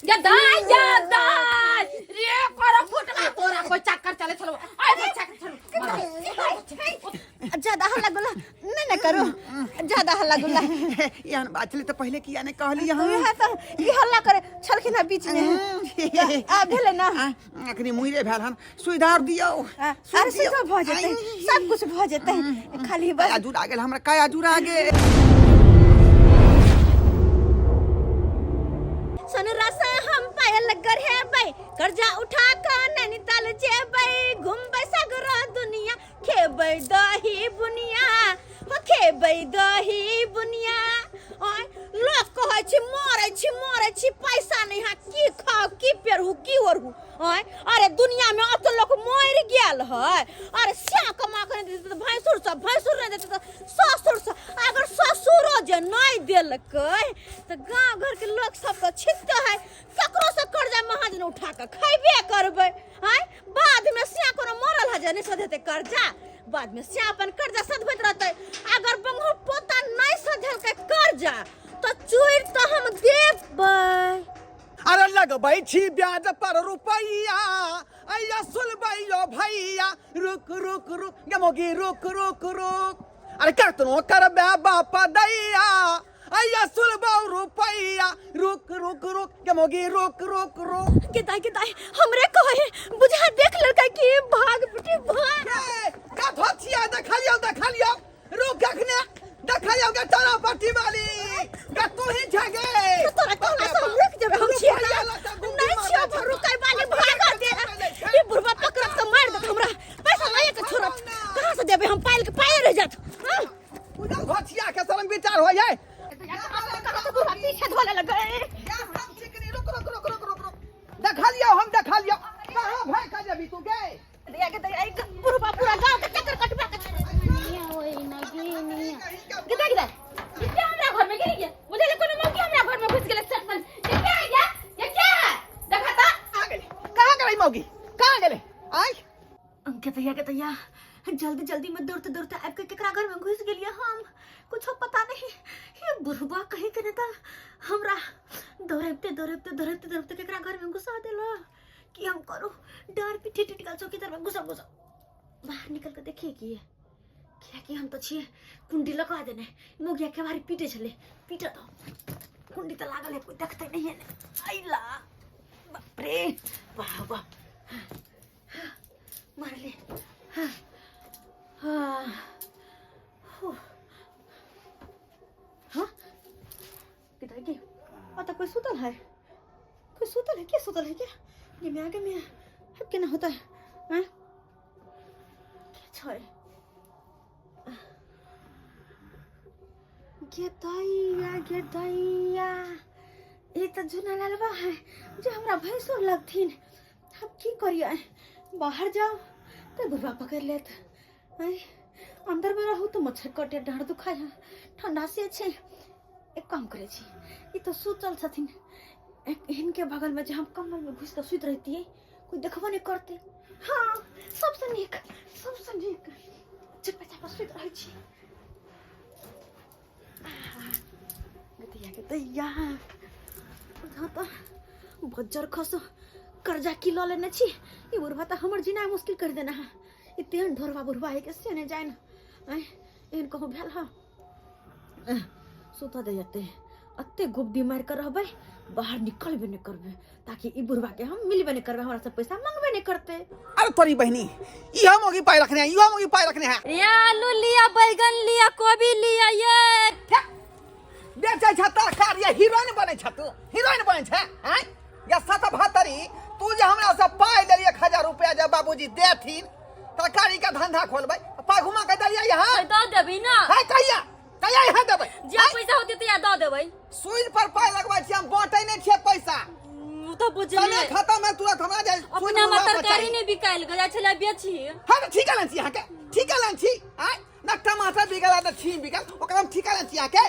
गे दाइ गे दाइ रे कर फुटवा तोरा कोई चक्कर चले छलो आइ कोई चक्कर चलो ज्यादा हल्ला गुल्ला नहीं ना करो ज्यादा हल्ला गुल्ला एहन बात छलै तऽ पहिले किया नहि कहली अहाँ इएह तऽ ई हल्ला करे छलखिन हँ बीच में आ भेलै ना अखनी मुइरे भेल हन सुधार दियौ अरे से तो भऽ जेतै सब कुछ भऽ जेतै खाली बस काया जुड़ा गेल हमरा काया जुड़ा गेल सोनरा से हम पायल गढ़ेबै कर्जा उठा कऽ नैनीताल जेबै घुमबै सगरो दुनिया खेबै दही बुनिया हो खेबै दही बुनिया आँय लोक कहै छी मरै छी मरै छी पैसा नहि है की खाउ की पेरहू की ओढ़ू आँय अरे दुनिया में अत लोक मरि गेल है अरे श्या कमा के नहि देतै तऽ भैंसुर सब भैंसुर नहि देतै तऽ ससुर सब अगर ससुरो जे नहि देलकै तऽ गाँव घरके लोक सब तऽ छिटते है ककरो से कर्जा महाजन उठा कऽ खैबे करबै आँय बाद में श्या कोनो मरल है जे नहि सधेतै कर्जा बाद में श्या अपन कर्जा सधबैत रहतै अगर बंगो पोता नहि सधेलकै कर्जा तऽ चोरि तऽ हम देबै अरे लगबै छी ब्याज पर रुपैया अइया सुलबैयो भैया रुक रुक रुक गे मोगी रुक रुक रुक अरे कतनो करबे बाप दैया अइया सुलबौ रुपैया रुक रुक रुक गे मोगी रुक रुक रुक के दाई के दाई हमरे कहे बुझा देख लड़का की भाग बेटी भाग ए, का धोतिया देखलियौ देखलियौ रुक अखने देखलियौ गे तारा पट्टी वाली गे तू ही छे गे तोरा कहला से हम रुक जेबे हम छियै नहीं छियो पर रुकै वाली भाग दे ई बुढ़वा पकड़त त मार देत हमरा पैसा लए के छोड़त कहां से देबे हम पाइल के पाए रह जात हां उधर घोचिया के शरम विचार हो जाए कहां से बुढ़वा पीछे धोले लगे रुक रुक रुक रुक रुक रुक देखा लियो हम देखा लियो कहां भाग के जेबी तू गे दिया के दया एक बुढ़वा पूरा गांव के चक्कर कटवा के छोड़ गिदा गिदा ये क्या हमरा घर में गिरी गया मुझे ले कोनो मौकी हमरा घर में घुस गेले सटमन ये क्या है या ये क्या है देखा ता आ गेले कहां गेलै मौगी कहां गेले आय अंके तैया के तैया जल्दी जल्दी में दौड़ते दौड़ते आबि के केकरा घर में घुस गेलियै हम कुछो पता नहीं ये बुढ़वा कहीं के नहीं हमरा दौड़ते दौड़ते दौड़ते दौड़ते केकरा घर में घुसा देला की हम करू डर पीठे टूट गेल चौकीदार में घुसा घुसा बाहर निकल के देखिए की किया कि हम तो छियै कुंडी लगा देने मोगिया के बारी पीटे छले पीट तो कुंडी तो लागल है कोई देखते नहीं है अइला बाप रे वाह वाह मारले हाँ हाँ हाँ किधर के और कोई सुतल है कोई सुतल है क्या सुतल है क्या ये मैं आगे मैं अब क्या ना होता है हैं के छै गे दैया गे दैया ई तऽ झुना लालबा है जे हमरा भैंसुर लगथिन अब की करियै बाहर जाओ तऽ बुढ़वा पकड़ लेत आँय अंदर में रहू तऽ मच्छर कटे डाँड़ दुखाय है ठंडा से छै एक काम करै छी ई तऽ सुतल छथिन हिनके बगलमे जे हम कम्बलमे घुसि कऽ सुति रहितियै कोइ देखबो नहि करतै हँ सबसँ नीक सबसँ नीक चुपे चापा सुति रहै छी दैया के दैया बुझा तऽ बज्जर खसो कर्जा की लऽ लेने छी ई बुढ़वा तऽ हमर जीनाइ मुश्किल कर देने है ई तेहन ढोरबा बुढ़वा है के से नहि जानि आँय एहन कहूँ भेल हँ सुतऽ दे जते अते गुब्दी मारि कऽ रहबै बाहर निकलबे नहि करबै ताकि ई बुढ़वा के हम मिलबे नहि करबै हमरा से पैसा मंगबे नहि करतै अरे तोरी बहनी इहो मोगी पाई रखने है इहो मोगी पाई रखने है रे आलू लिया बैगन लिया कोबी लिया ये बेचै छ तरकारी या हीरोइन बनै छ तू हीरोइन बनै छ हैं या सत भतरी तू जे हमरा से पाई देली 1000 रुपया जे बाबूजी देथिन तरकारी का धंधा खोलबै पाई घुमा के देलियै यहाँ दऽ देबी ना है कहिया कहिया यहाँ देबै जे पैसा होते तैया दऽ देबै सुइल पर पाई लगबै छी हम बांटै नहि छियै पैसा उ तऽ समय बुझलियै खत्म है तुरंत हमरा जे सुइल अपना मुर्गा में तरकारी बचाई। नहि बिकायल जाइ छलै बेची हाँ तऽ ठीक छी अहाँके ठीक छी आय न टमाटर बिकल आ न छीम बिकल ओकरा हम ठीक छी अहाँके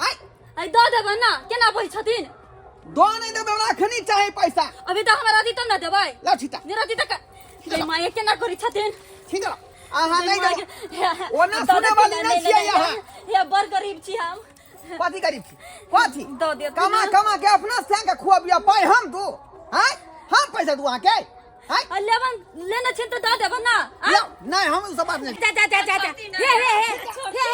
आय अइ दऽ देबै ना केना बहै छथिन दो नहीं देबै हमरा अखनी चाही पैसा अभी तऽ हमरा रहती तब ना देबै लाउ छीटा नहि रहती तऽ गे माय केना करै छथिन छीटा अहाँ नहीं देबै ओना ओना सुनै वाली नहि छियै अहाँ हे बड़ गरीब छी हम कथी गरीब छी कथी दऽ देथिन। कमा कमा के अपना सैं के खुअबियो पाइ हम दू आँय हम पैसा दू अहाँके आँय आ लेबन लेने छियनि तऽ दऽ देबन ना आ? लिअ, नहि हम ओ सब बात नहि जा जा जा जा जा हे हे हे हे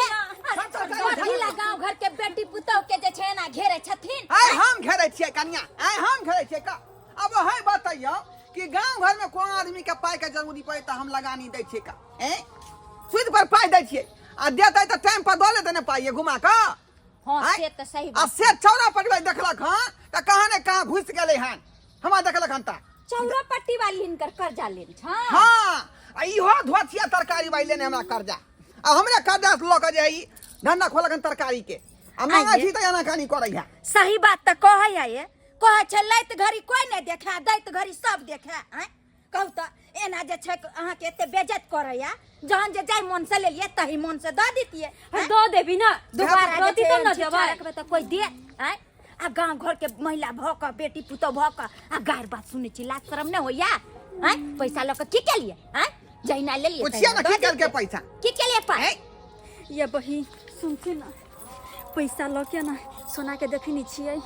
सब तरकारी उठा कथी लिअ। ला गांव घर के बेटी पुतोह के जे छै ना घेरे छथिन आइ हम घेरै छियै कनिया आइ हम घेरै छियै का अब है बतैयौ कि गांव घर में कोन आदमी के पाइ के जरूरी पड़े तऽ हम लगानी दै छियै का ए सूद पर पाइ दै छियै आ देतै तऽ टाइम पर दऽ लेतै ने पाइ घुमा कऽ हां आँय? से तऽ सही आ बात से चौरा पटबै देखलक हँ तऽ कहाँ ने कहाँ घुसि गेलै हन हमरा देखलक हन तऽ चौरा पट्टी वाली हिनकर कर्जा लेन छ हँ आ इहो धोथिया तरकारी वाली लेने हमरा कर्जा आ हमरे कर्जा से लऽ कऽ जे है ई धंधा खोलक हन तरकारी के आ मांगै छी तऽ एना कानी करै है सही बात तऽ कहै है ये कहै छै लैत घड़ी कोई नहि देखै दैत घड़ी सब देखै आँय कहू तऽ एना जे छै अहाँके एते बेज्जत करैया जहन जे जाय मन से लेलियै तही मन से दऽ दितियै हाँ, दऽ देबी ना दोबारा जे रहती छै तब ना छिछा देबै रखबै तऽ कोई दे आँय आ गाँव घर के महिला भऽ कऽ बेटी पुतोह भऽ कऽ आ गारि बात सुनै छी लाज शरम नहि होइया आँय पैसा लऽ कऽ की केलियै आँय जहिना लेलियै पुछिए तहिना ने की दऽ केलकै दितियै। पैसा की केलियै पाइ आँय ये बहिन सुनथिन ना पैसा लऽ के ना सोना के देखी नहीं छियै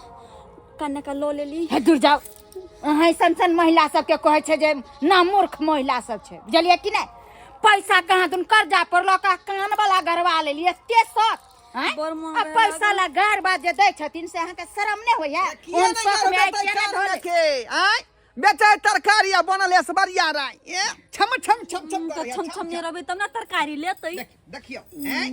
कन्ने का लऽ लेली हे दूर जाओ अहाँ सन सन महिला सबके कहै छै जे ना मूर्ख महिला सब छै बुझलियै कि नहि पैसा कहाँ दुन कर्जा पर लऽ कऽ कान वाला गरवा लेलियै एते शौक आँय? बड़ महंगा आ पैसा ला गार बात जे दै छथिन से अहाँके शरम नहि होइया किया ओहन नहि शौक मे आइ बेचै केना कान धऽ ले- के आँय बेचै तरकारी आ बनल ऐश्वर्या राय ए छम छम छम छम तऽ करैया, छम छम नहि रहबै तब ने तरकारी लेतै देखियौ आँय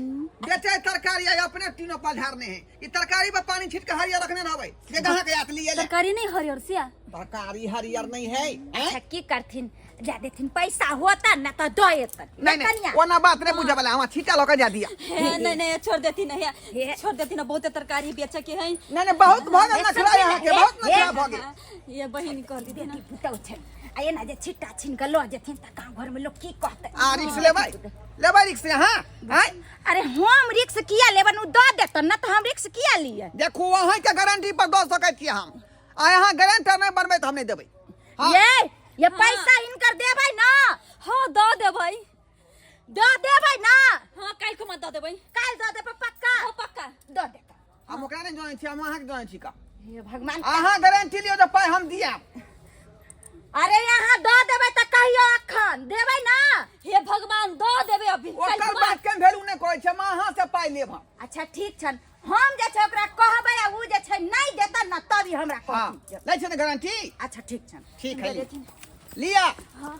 बेचै तरकारी आ अपने तीनों पधारने है ई तरकारी पर पानी छीट के हरियर रखने रहबै जे कहाँ के आत लिए ले तरकारी नहीं हरियर सिया तरकारी हरियर नहीं है आँय? अच्छा की करथिन जा देथिन पैसा होता ना तो दऽ एतन नहीं नहीं कनिया ओना बात नहीं बुझे वाला हमरा छीटा लऽ के जा दिया हे नहीं नहीं छोड़ देती नहीं हे। छोड़ देती ना बहुते तरकारी बेचे के है नहीं नहीं बहुत भऽ गेल हे, नखरा सब यहाँ के हे, बहुत हे। नखरा भऽ गेल ये बहिन कर देती ना बेटी पुतहु छै आ एना जे छिट्टा छीन कऽ लऽ जेथिन तऽ गाँव घरमे लोक की कहतै आ रिक्स लेबै लेबै रिक्स यहाँ आँय अरे हम रिक्स किया लेबन उ दऽ देतन ना तऽ हम रिक्स किया लिए देखू अहाँके गारंटी पर दऽ सकै छियै हम आ यहाँ गारंटर नहि बनबै तऽ हम नहि देबै हाँ। ये ये पैसा हिनकर देबै ना हाँ दऽ देबै दऽ देबै ना हाँ काल्हि खुमा दऽ देबै काल्हि दऽ देबै पक्का हाँ पक्का दऽ देतन हम ओकरा नहि जनै छी हम अहाँके जनै छी का हे भगवान अहाँ गारंटी लियौ जे पाइ हम दियाब अरे यहाँ दऽ देबै तऽ कहियो अखन देबै ना हे भगवान दऽ देबै अभी काल्हि ओकर खुमा। बात के वैल्यू नहि कहै छै हम अहाँ से पाइ लेब हम अच्छा ठीक छन हम जे छै ओकरा कहबै आ उ जे छै नहि देतन ना तब ई हमरा हाँ कहथिन लै छै ने गारंटी अच्छा ठीक छन ठीक है लिया हाँ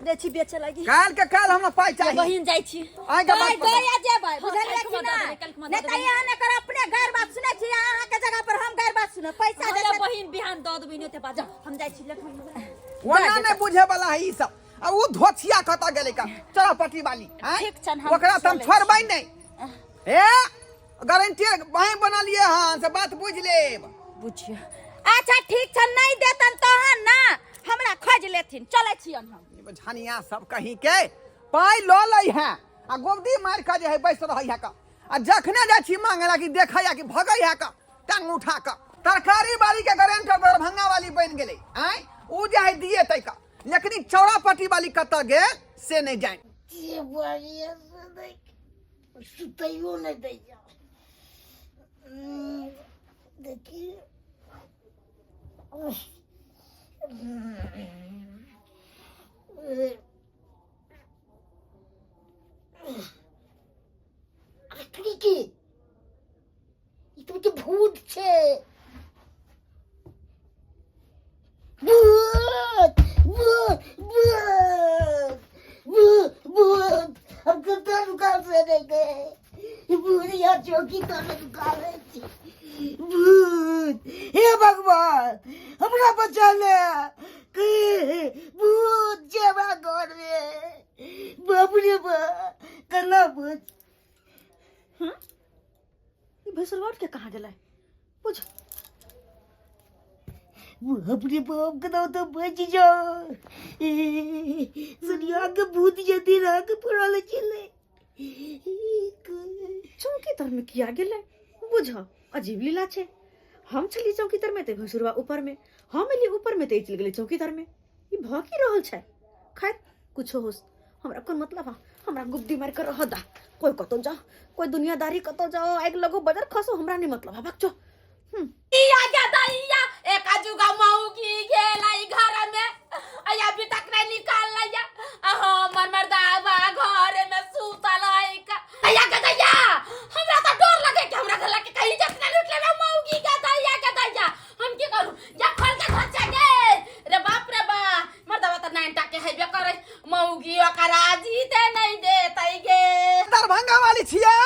दै छी बेचे लागी काल्हि के काल्हि हमरा पाइ ये चाही बहिन जाइ छी अहाँके पाइ बात दया जेबै हाँ, बुझलियै काल्हि कि खुमा दऽ ना देबै, काल्हि खुमा नहि दऽ तऽ देबै। यहाँ ने कर अपने गैर बात सुनै छी अहाँके जगह पर हम गैर बात सुनब पैसा हाँ, जे ये छै बहिन बिहान दऽ देबै नहि ते बाजा हम जाइ छी लखन ओना नहि बुझे वाला है ई सब आ उ धोछिया कतऽ गेलै का चौरापट्टी वाली आँय? ठीक छन, हम ओकरा तऽ हम चलै छोड़बै नहि ए गारंटी वहीं बनलिए हन से बात बुझ लेब बुझियो अच्छा ठीक छन नहि देतन तहन ना हमरा खोज लेथिन चलै छियन हम झनिया सब कहीं के पाइ लऽ लै है आ गोबदी मारि कऽ जे है बैस रहै है का आ जखने जाइ छी मांगे ला कि देखै है कि भगै है का टांग उठा कऽ तरकारी वाली के गारंटर दरभंगा वाली बनि गेलै आँय उ जे है दिए तै का लेकिन चौरापट्टी वाली कतऽ गेल से नहि जानि जे बढ़िया से देख सुतैयो नहि दैया देखी की ई तऽ भूत छै भूत भूत भूत भूत भूत हम कतऽ दुकान से देखे भूत यहाँ चौकी तर दुकान अछि भूत हे भगवान हमरा बचा ले भूत छै हमरा घर में बाप रे बाप केना भूत ई भैंसुरवा उठ के कहाँ गेलै बुझ बाप रे बाप केना तो बच जाओ सुनिया के भूत यदि राग पड़ल छलै चौकी तर में किया गेलै बुझ अजीब लीला छै हम छली चौकी तर में तऽ भैंसुरवा ऊपर में हम एलियै ऊपर में तऽ ई चलि गेलै चौकी तर में ई भऽ की रहल छै खैर कुछो होस हमरा कोन मतलब है हमरा गुब्दी मारि के रह दा। कोई कतौ जाओ, कोई दुनियादारी कतौ जाओ, आगि लगो बजर खसो, हमरा नहीं मतलब है। भाग जो। इया गे दैया एक जुगा मौगी गेलै घर में, अया अभी तक नहीं निकाल लैया। हमर मर्दाबा घर में सुतल है का। अया गे दैया हमरा तो डर लगे कि हमरा घर के कहीं जत ना लूट लेबे मौगी गे दैया गे दैया। हम की करू या खोल के घर चे गे रे बाप रे बा। मर्दाबा तो नाइन टाके हेबे करे, मौगी ओकरा जीते नहीं देतै गे। दरभंगा वाली छियै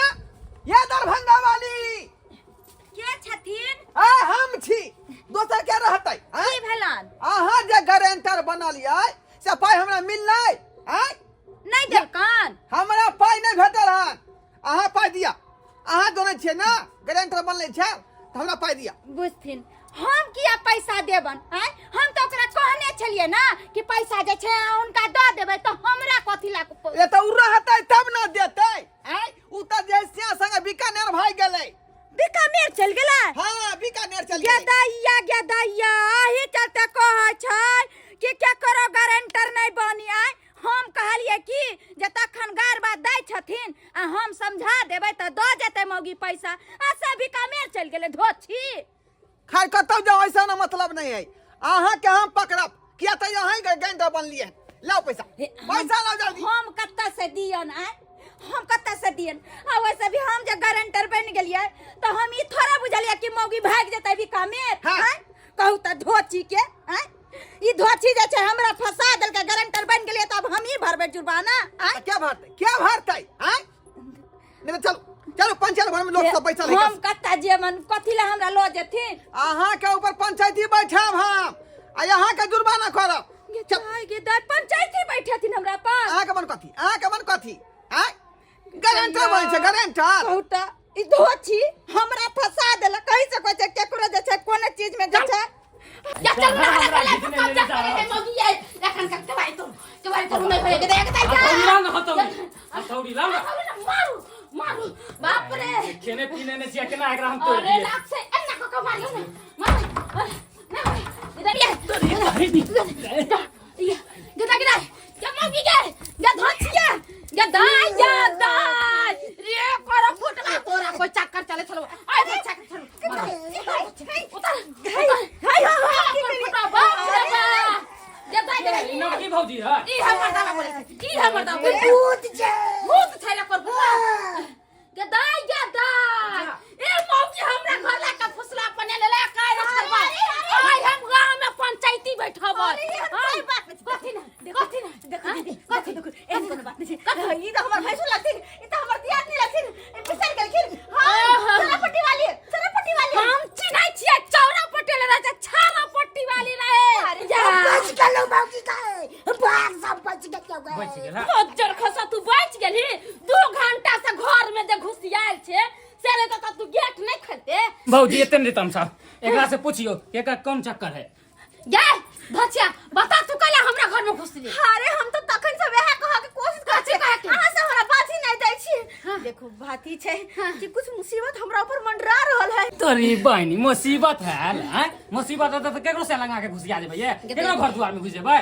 ये, दरभंगा वाली के छथिन? आ हम छी, दोसर के रहतै? आँय? की भेलन? अहाँ जे गारंटर बनल यै से पाइ हमरा मिललै? आँय? नहीं देलकन? हमरा पाइ नहि भेटल हन। अहाँ पाइ दिअ, अहाँ जनै छियै ने गारंटर बनले छै, तऽ हमरा पाइ दिअ। बुझथिन हम किया पैसा देबन? आँय, हम तऽ ओकरा कहने छलियै ने कि पैसा जे छै अहाँ हुनका दऽ देबै, तऽ हमरा कथी ला ए तऽ उ रहतै तब ने देतै। आँय, उ तऽ जे सिया संगे बीकानेर भागि गेलै। बीकानेर चलि गेलै? हाँ, बीकानेर चलि गेलै। गेदैया गेदैया अही चलते कहै छै कि केकरो गारंटर नहि बनी। आय हम कहलियै कि जे तखन गार बात दै छथिन आ हम समझा देबै तऽ दऽ जेतै मौगी पैसा, आ से बीकानेर चलि गेलै धोछी। खैर कतौ जाओ, ऐसा ना मतलब नहीं है। अहाँ के हम पकड़ब, किया तऽ अहीं गारंटर बनलियै। लाओ पैसा, पैसा लाओ जल्दी। हम कतऽ से दियन? आय हम कतऽ से दियन? आ वैसे भी हम जे गारंटर बनि गेलियै तऽ हम ई थोड़ा बुझलियै कि मौगी भागि जेतै बीकानेर। हाँ। आँय? कहू तऽ धोची के, आँय ई धोची जे छै हमरा फंसा देलकै। गारंटर बनि गेलियै तऽ आब हमही भरबै जुर्माना? आँय? क्या भरतै, क्या भरतै? आँय नहीं तो चलो चलो पंचायत भवन में लोग सब बैठल है। हम कतऽ जेबन? कथी लए हमरा लऽ जेथिन? अहाँ के ऊपर पंचायती बैठाब हम आ यहाँ के जुर्माना करब। गे दाइ, गे दाइ, पंचायती बैठेथिन हमरा पास? अहाँ के मन कथी, अहाँ के मन कथी? आँय गारंटर बनै छै गारंटर। कहू तऽ ई धोछी हमरा फंसा देलक। कहि सकै छै केकरो जे छै कोनो चीज में जे छै या चल ना हमरा गला पर कब्जा करे है मौगी ये। एखन का केवाई तो केवाई तो नहीं होए गे देख दाइ। हथौड़ी लाउ ने, हथौड़ी, हथौड़ी लाउ ने। मारू मारू, बाप रे। खेने पीने ने छियै, केना एकरा हम तोड़ि अरे दियै? लात से एना कऽ के मारियौ ने, मारू। अरे नहीं इधर ये ये गिदा गिदा ये मौगी गे, ये धोछिया ये दाई ये दाई रे कर फुटवा तोरा कोई चक्कर चले छलो। आइ कोई चक्कर चलो, उतर उतर। हाय हाय की फुटवा, बाप रे बाप। ये दाई गे। ई नाम की भौजी है? ई हमर दादा बोले छै, ई हमर दादा बोले छै। भूत छै, भूत छै रे कर फुटवा। गे दाई गे दाई, ए मौगी हमरा घर ला के फुसला पने लेला काय रखल बा। आइ हम गांव में पंचायती बैठब। कोई बात नहीं। कथी ना कथी ना? देखो दीदी, देखो देखो, एहन कोनो बात नहीं छै। ई तऽ हमर भैंसुर लगथिन, ई तऽ हमर दियादनी लगथिन, ई बिसरि गेलखिन। हाँ, चरापट्टी वाली, चरापट्टी वाली। हम चिन्है छियै, चौरा पटेल रहे, छारा पट्टी वाली रहे। हम बच गेलहुँ बाबूजी का, भाग सब बच गेलहुँ। बचि गेल, हाँ। बज्जर खसा तू बच गेलही। 2 घंटा से घर में जे घुसियाल छै से रे तऽ तू गेट नहीं खोलते। भौजी एते नहीं तमसा, एकरा से पूछियो कि एकर कोन चक्कर है। गे धचिया बता तू कल हमरा घर में घुसली? अरे हम तो तखन से वएह कहऽ के कोशिश करै कथी कहऽ के? अहाँ से हमरा बात ही नहीं दै छी। देखो बात ई छै कि कुछ मुसीबत हमरा ऊपर मंडरा रहल है। तोरी बहनी मुसीबत है हैं? मुसीबत है तो केकरो से लगा के घुसिया जेबै ये, केकरो घर द्वार में घुस जेबै?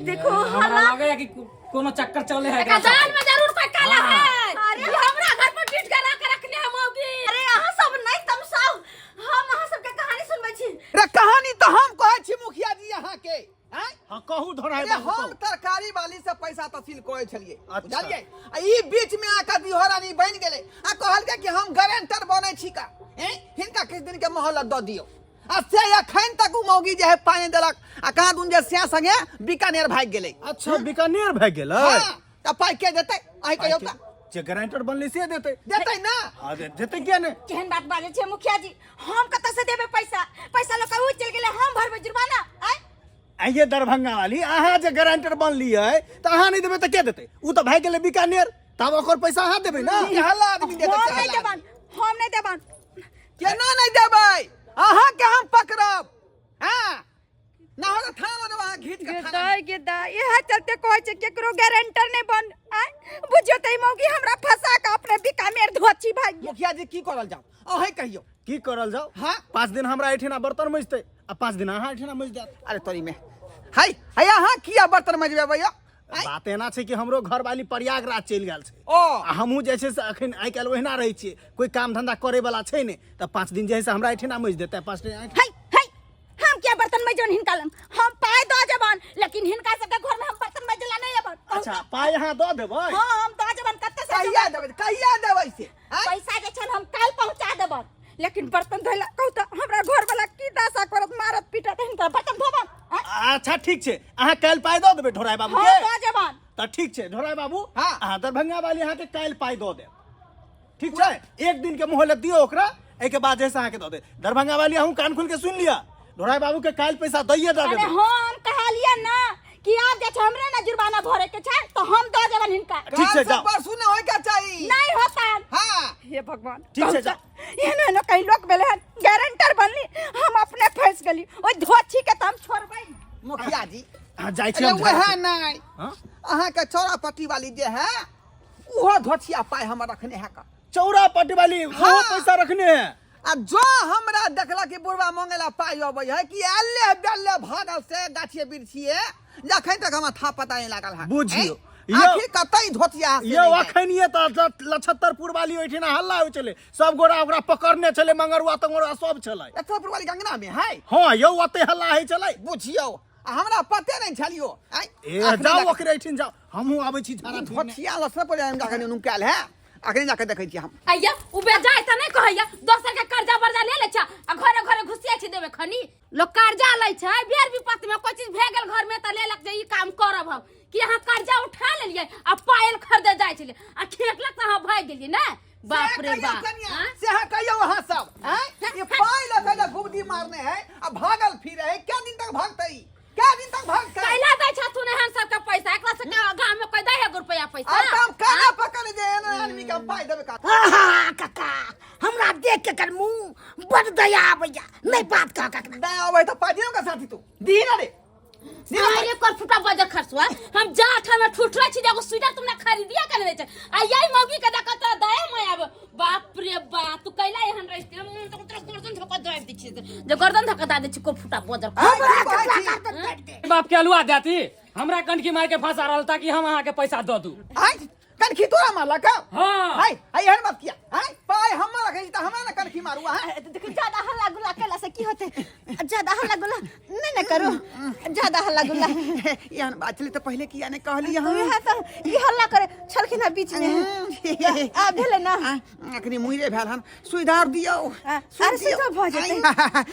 देखो हमरा लगे है कि कोनो चक्कर चले है एकर एकरा जान साथे। में जरूर कोई काला हाँ। है। अरे हमरा घर पर पीट के ला के रखने है मौगी। अरे अहाँ सब नहीं तमसाउ, हम अहाँ सबके कहानी सुनबै छी। रे कहानी तऽ हम कहै छी मुखिया जी अहाँ के। आँय? हाँ कहू धोराय अरे बाबू, हम कहू। तरकारी वाली से पैसा तसील करै छलियै। अच्छा। बुझलियै? आ ई बीच में आके दिहोरानी बनि गेलै आ कहलकै कि हम गारंटर बनै छी का, हैं? हिनका किछु दिन के मोहलत दऽ दियौ। आ से अखन तक उ मौगी जे है पानि देलक आ कहाँ दुन जे सिया संगे बीकानेर भागि गेलै। अच्छा बीकानेर भागि गेलै? हाँ, तऽ पाइ के देतै अहीं कहियौ तऽ? जे गारंटर बनलै से देतै। देतै ना? हाँ, देतै किया नहि? केहन बात बाजै छियै मुखिया जी, हम कतऽ से देबै पैसा? पैसा लऽ कऽ उ चलि गेलै, हम भरबै जुर्माना? आँय आइये दरभंगा वाली, अहाँ जे गारंटर बनलियै तऽ अहाँ नहि देबै तऽ के देतै? उ तऽ भागि गेलै बीकानेर, तब ओकर पैसा अहाँ देबै ना? चहला आदमी देतै, हम नहीं चहला देबन, हम नहीं देबन। केना नहीं देबै? अहाँ के हम पकड़ब। हाँ ना हो तो थाना में अहाँ घीच के थाना में। दाई गे दाई, इएह चलते कहै छै केकरो गारंटर नहीं बन। आँय बुझियौ तऽ ई मौगी हमरा फंसा के अपने बीकानेर धोची भागि गेल। मुखिया जी की करल जाओ अहें कहियौ? की करल जाओ? हाँ। 5 दिन हमरा एहिठिना बर्तन मजतै आ 5 दिन अहाँ एहिठिना मजि जायत। अरे तोरी में हाय हाय, अहाँ किया बर्तन मजबेबै यौ? आँय? बात एना छै कि हमरो घरवाली प्रयागराज चलि गेल छै। ओ। आ हमहूँ जे छै से अखन आइ काल्हि ओहिना रहै छियै, कोइ काम धंधा करे वाला छै नहि, तऽ 5 दिन जे है से हमरा एहिठिना मजि देतै, 5 दिन एहिठिना। है है, हम क्या बर्तन मजन हिनका लंग? हम पाय दऽ जेबन, लेकिन हिनका सबके घर में हम बर्तन मजला नहीं अबन। अच्छा, पाय अहाँ दऽ देबै? हाँ, हम दऽ जेबन। कते से कहिया देबै, कहिया देबै से? आँय? पैसा जे छन हम काल्हि पहुंचा देबन, लेकिन बर्तन धोइला कहू तऽ हमरा घर वाला की दशा करत, मारत पीटत। हिनका बर्तन धोबन? आँय? अच्छा ठीक छै, अहाँ काल्हि पाय दऽ देबै ढोराय बाबू हाँ के? दऽ जेबन। तऽ ठीक छै ढोराय बाबू। हाँ। अहाँ दरभंगा वाली अहाँके काल्हि पाय दऽ देब, ठीक छै? एक दिन के मोहलत दियौ ओकरा, एहिके बाद जे से अहाँके दऽ देब। दरभंगा वाली, अहूँ कान खोल के सुनि लिअ, ढोराय बाबू के काल्हि पैसा दैये दऽ अरे देबै। हम कहलियै ना कि आब जे छै हमरे ना जुर्माना भरे के छै, तऽ हम दऽ देबन हिनका। ठीक छै, काल से जाउ। परसू नहि होय के चाही। नहीं होता। हाँ। हे भगवान। ठीक छै, कहू जाउ। तऽ, एहनो एहनो कहीं लोक भेलै हन, गारंटर बनली, हम अपने फंसि गेली। ओहि धोछी के तऽ हम छोड़बै नहि। मुखिया जी। अहाँ जाइ छी, अरे हम वएह झाड़ू। नहि। हाँ? अहाँके चौरा पट्टी वाली जे है, उहो धोछिया पाइ हमर रखने है का। चौरा पट्टी वाली ओहो हाँ। पैसा रखने है। आ जो हमरा देखला कि बुढ़वा मंगेला पाइ अबै है कि अल्ले बेल्ले भागल से गाछिए बिरछिए, जखन तक हमरा था पता नहीं लागल है। बुझियौ। ऐं? आखिर कतई धोतिया से यौ नहीं है? अखन ये तऽ लछत्तरपुर वाली ओहिठिना हल्ला होइ छलै, सब गोरा ओकरा पकड़ने छलै, मंगरुआ तंगरुआ सब छलै। लछत्तरपुर वाली गंगना में है। हाँ यौ, ओते हल्ला होइ छलै। बुझियौ, आ हमरा पते नहीं छलियो। ऐं? ए अखने जाउ जाके- ओकरे एहिठिन जाउ, हमहूँ आबै छी झाड़ा फिरने। धोतिया लछत्तरपुर जाके नुकायल है, अखने जाके देखै छी हम। आइया उ बेजाय तऽ नहि कहैया, दोसर के कर्जा वर्जा ले लै छै आ घरे घरे घुसिया छै देबे खनी। लोक कर्जा लै छै बेर विपत्ति में, कोई चीज भए गेल घर में तऽ लेलक जे ई काम करब हम, कि अहाँ कर्जा उठा लेलियै आ पायल खरीदे जाइ छलियै आ खेतलक तऽ अहाँ भागि गेलियै ने। बाप रे से कहियौ बाप। कनिया, हाँ? से अहाँ कहियौ अहाँ सब, हैं? ये पाइ लऽ के जे गुबदी मारने है आ भागल फिरे है, क्या दिन तक भागतै, क्या दिन तक भागतै? कैला दै छथुन एहन सबके पैसा? एकरा से गाँव में कोई दै है रुपया पैसा? आ तऽ हम केना पकड़ जे एहन आदमी के हम पाइ देबै का? आहा काका, हमरा देख के कर मुंह बड़ दया आबैया। नहीं बात कह काका। दया आबै तऽ पाइ दियौ का साथी, तू दीही ना रे। अरे कर फुटा बजर खरसुआ, हम जा में ठुठरा छी, एगो स्वेटर तुमने खरीदिया कर ले छै आ यही मौगी के देखत त दया माया आब। बाप रे बाप, तू कैला एहन रहिते? हम तो तोरा गर्दन धोका दे दै छी, जे गर्दन धोका दे दै छी को फुटा बजर। हमरा की कहै के छी? गर्दन काटि दे। बाप के अलुआ देती, हमरा कंटकी मार के फंसा रहल ताकि हम अहाँ के पैसा दऽ दू। आँय, कनखी तोरा मारलक? हाँ। हाय हाय, एहन बात किया? हाय, पाइ हमर रखै छी तऽ हमरा ने कनखी मारू अहाँ। देखो, ज्यादा हल्ला गुल्ला केला से की होते? ज्यादा हल्ला गुल्ला नहीं ना करो, ज्यादा हल्ला गुल्ला। एहन बात छलै तऽ पहिले किया नहि कहली अहाँ? इएह तऽ ई हल्ला करे छलखिन हँ बीच में, आ भेलै ना। अखनी मुइरे भेल हन, सुधार दियौ। आ, अरे सुधा भऽ जेतै।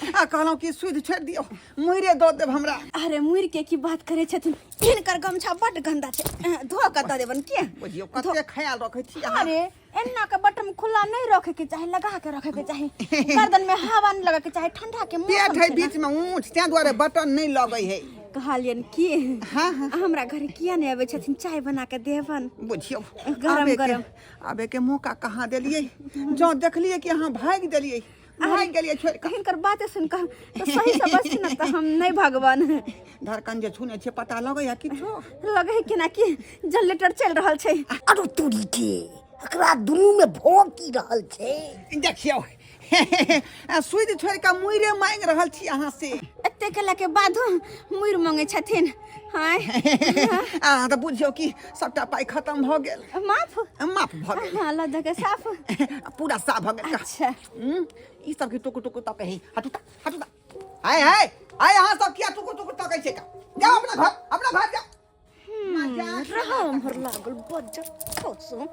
आ कहलहुँ कि सुध छोड़ि दियौ, मुइरे दऽ देब हमरा। अरे मुइर के की बात करे छथिन? हिनकर गमछा बड गंदा छै, धो के दऽ देबन के। बुझियौ कते ख्याल रखै छी अहाँ। अरे एना के बटन खुला नहीं रखे के चाही, लगा के रखे के चाही, गर्दन में हवा नहीं लगे के चाही, ठंडा के मौसम पेट है छै ना। बीच में ऊँच, तें दुआरे बटन नहि लगै है। कहलियन की हाँ, हाँ। हमरा घर किया नहीं आबै छथिन? चाय बना के देबन। बुझियौ गरम आबे के- गरम। आबे के मौका कहाँ देलियै? जँ देखलियै कि अहाँ भागि देलियै, भागि गेलियै छोड़ि कऽ। हिनकर बाते सुन कऽ तऽ सही समझ न तऽ हम नहीं भगवान। धड़कन जे सुनै छियै, पता लगैया किछो? लगे है केना कि जनरेटर चलि रहल छै। अरे तोरी के, एकरा दुनू में भऽ की रहल छै? देखियौ, सुधि छोड़ि कऽ मुइरे मांगि रहल छी अहाँ से। एते केला के बादो मुइर मंगे छथिन? हाय। अहाँ तऽ बुझियौ कि सबटा पाइ खतम भऽ गेल। माफ माफ भऽ गेल। हाँ, लऽ दऽ के साफ। पूरा साफ भऽ गेल। अच्छा। ई सब की टुकु टुकु तकै है? हटू ता, हटू ता। हाय हाय हाय, अहाँ सब किया टुकु टुकु तकै छै का? जाओ अपना घर, अपना घर जाओ। रहो उम्हर लागल बज्जर खोसो।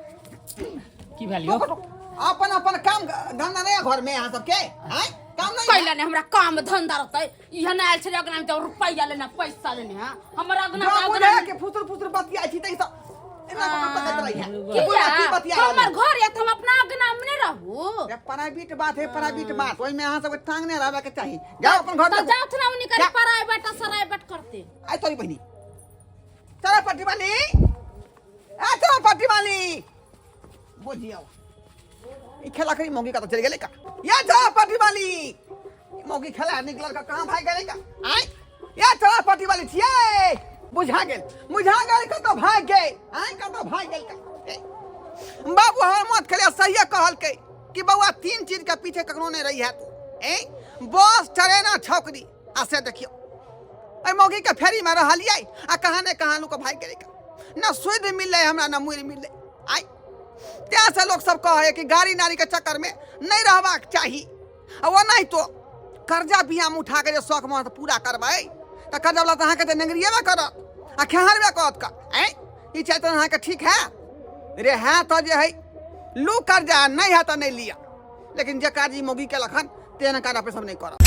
की भेल यौ? टुकु टुकु। अपन अपन काम धंधा नहीं है घर में अहाँ सबके? आँय, काम नहीं है? कैला ने हमरा काम धंधा रहतै? इहे ने आयल छलै अगना में तऽ रुपैया लेने, पैसा लेने। हाँ, हमर अगना जँ तऽ बुझै अगना कि फुसुर फुसुर बतियाइ छी तै सब एना कऽ कऽ तकैत रहै है। किया? बुढ़ा की बतिया रहल हमर है? घर या तऽ हम अपना अगना में नहि रहू? ये प्राइवेट बात है, प्राइवेट बात, ओहिमे अहाँ सबके टांग नहि रहबाक चाही। जाओ अपन घर तऽ देखू। जाउथ ना उनी करे जा। प्राइवेट आ सराइवेट करते। आइ तोरी बहिनी, चलो पट्टी वाली, आ चलो पट्टी वाली। बुझियौ ई खेला करी मौगी का तो चल गेलै का। या चलो पट्टी वाली, ई मौगी खेला निकलल का, कहाँ भाग गेलै का? आइ या चलो पट्टी वाली छियै। बुझा गेल, बुझा गेल, कतऽ भाग गेल? आइ कतऽ भाग गेल का? ए, बाबू हमर मत खेलिया, सहिए कहलकै कि बौआ 3 चीज के पीछे कखनो नहि रही है तू, ए बस, ट्रेन आ छौकरी। आ से देखियौ, एहि मौगी के फेरी में रहलियै आ कहाँ ने कहाँ लोक भागि गेलै का। न सुध मिललै हमरा, न मुड़ि मिललै। आइ तैसँ लोक सब कहै कि गाड़ी नारीके चक्करमे नहि रहबाक चाही। आ ओनाहितो तो कर्जा बियाम उठा के जे शौक मोह पूरा करबै तऽ कर्जा वाला तऽ अहाँके तऽ नेंगरिएबे करत आ खेहारबे करत का। आँय, ई चाहे तऽ अहाँके ठीक है रे है तऽ जे है लू कर्जा, नहीं है तऽ नहीं लिया, लेकिन जे काज ई मौगी केलक हन तेहन काज अपने सब नहि करब।